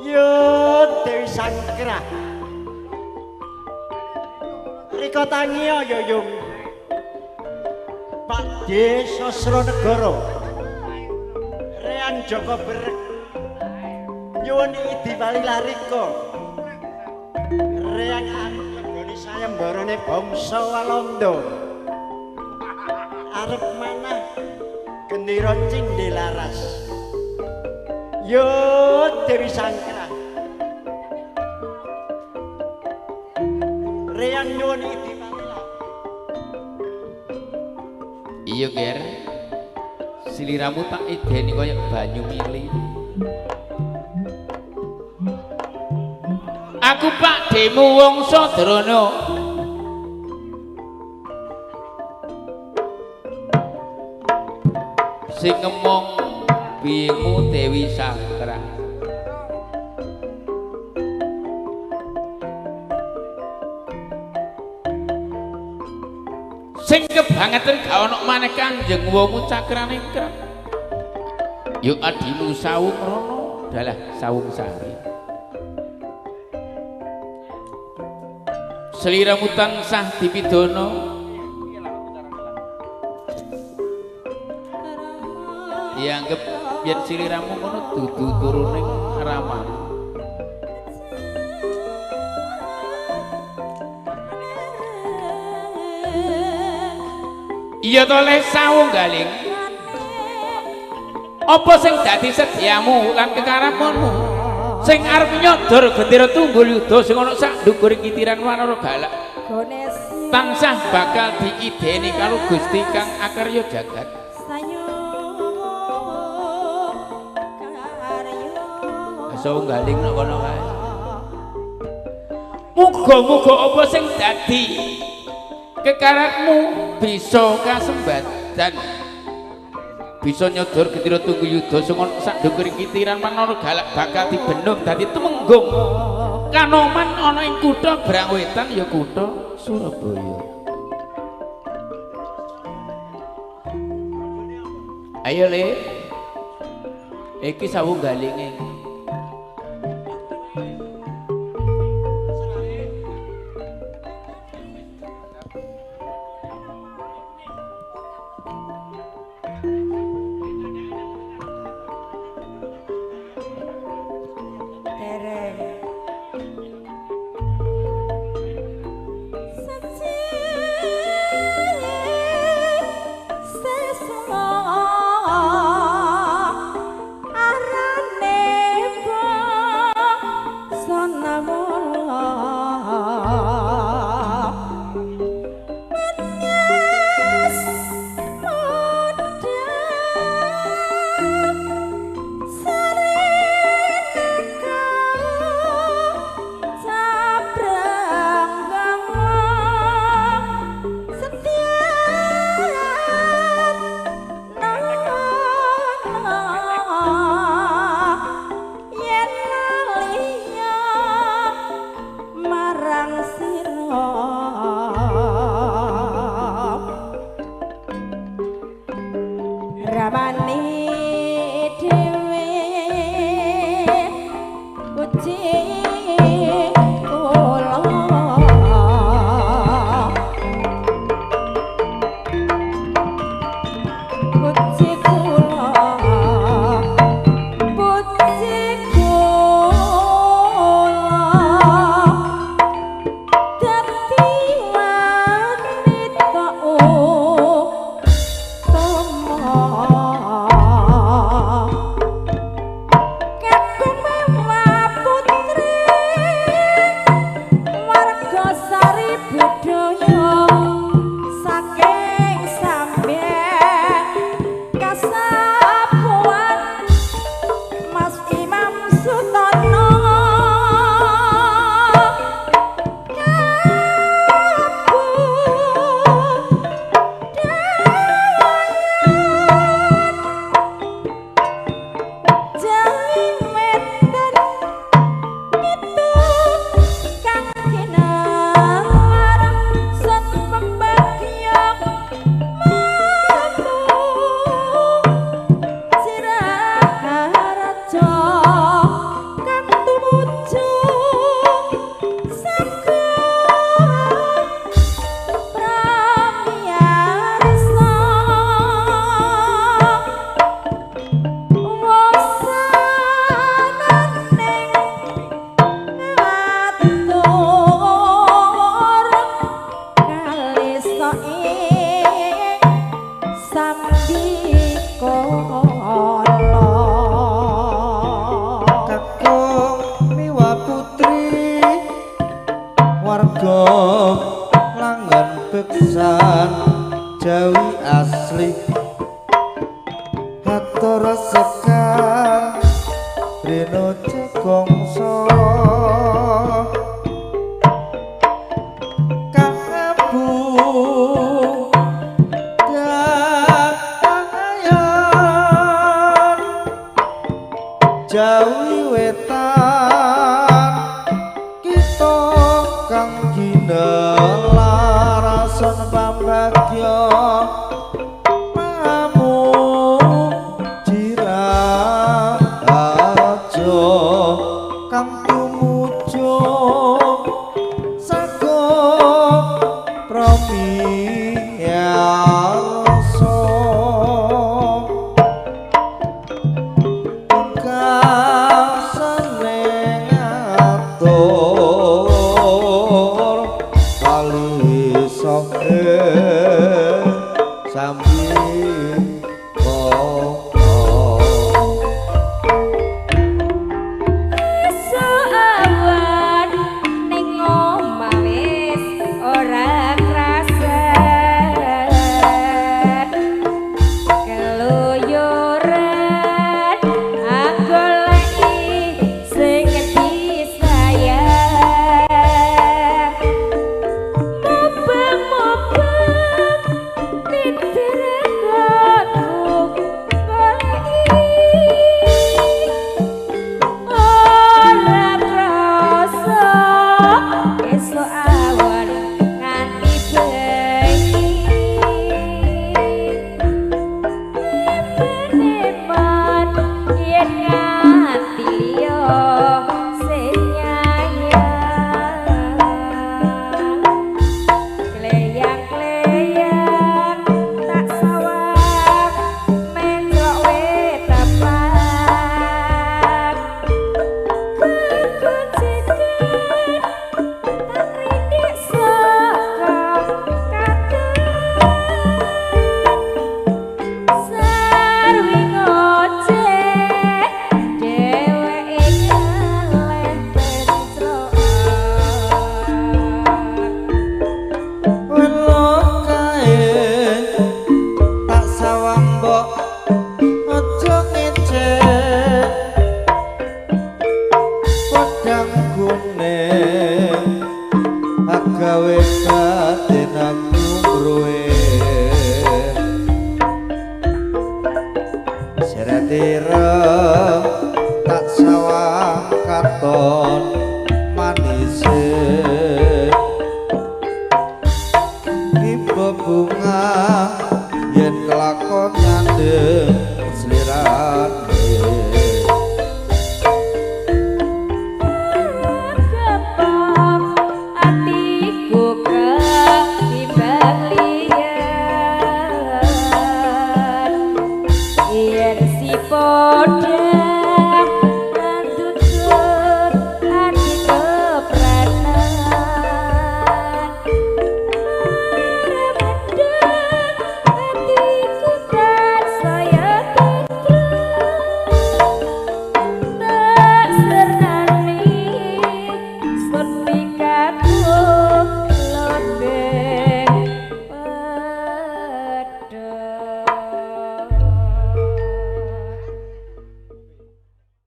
Yo Dewi Sangkrah. Rika tangiya ya Yung. Pak D Sosronegoro. Reang Joko Berek. Nyuwun idi wali larika. Reang arep nggone sayembarane bangsa Walanda. Arep manah gendera Cindelaras. Yo Dewi Sangkrah. Reang nyuwun idi wali. Iya, Ger. Siliramu tak ideni kaya banyu mili. Aku Pak Demu Wangsa Drana. Sing ngemong biyengmu Dewi Sangkrah. Sing kebangetan gak ono maneh Kanjeng Wungu cakrane krep. Yo adimu Sawung Rana dalah Sawung Sari. Seliramu tansah dipidana. Dianggep yen siliramu ngono dudu turune ramamu. Iya to le Sawung Galing. Apa sing dadi sediamu lan kekaramanmu? Sing arep nyodor gendera tunggul yuda sing ana sak ndukur kitiran wanara galak. Tansah bakal diideni karo Gusti kang akarya jagat. Sawung Galing nek kono kae. Muga-muga apa sing dadi kekaratmu bisa kasembadan, bisa nyodor gendera tunggul yuda sing ana sak ndukur kitiran wanara galak bakal dibenung dadi tumenggung kanoman ana ing kutha Brangwetan ya kutha Surabaya. Ayo le, iki Sawung Galinge. Arane Bathara Sekar Rena Jagongsa Kabu Dayan Jawi wetan kita kang ginelarasan pambagya kang tumuju sago promiyarsa pungkasane ngatur kali soke sambi gawe batin aku mruwe seret tak sawang katon manise ibu bunga yen kelakon nyandeng slirane. Yen si podang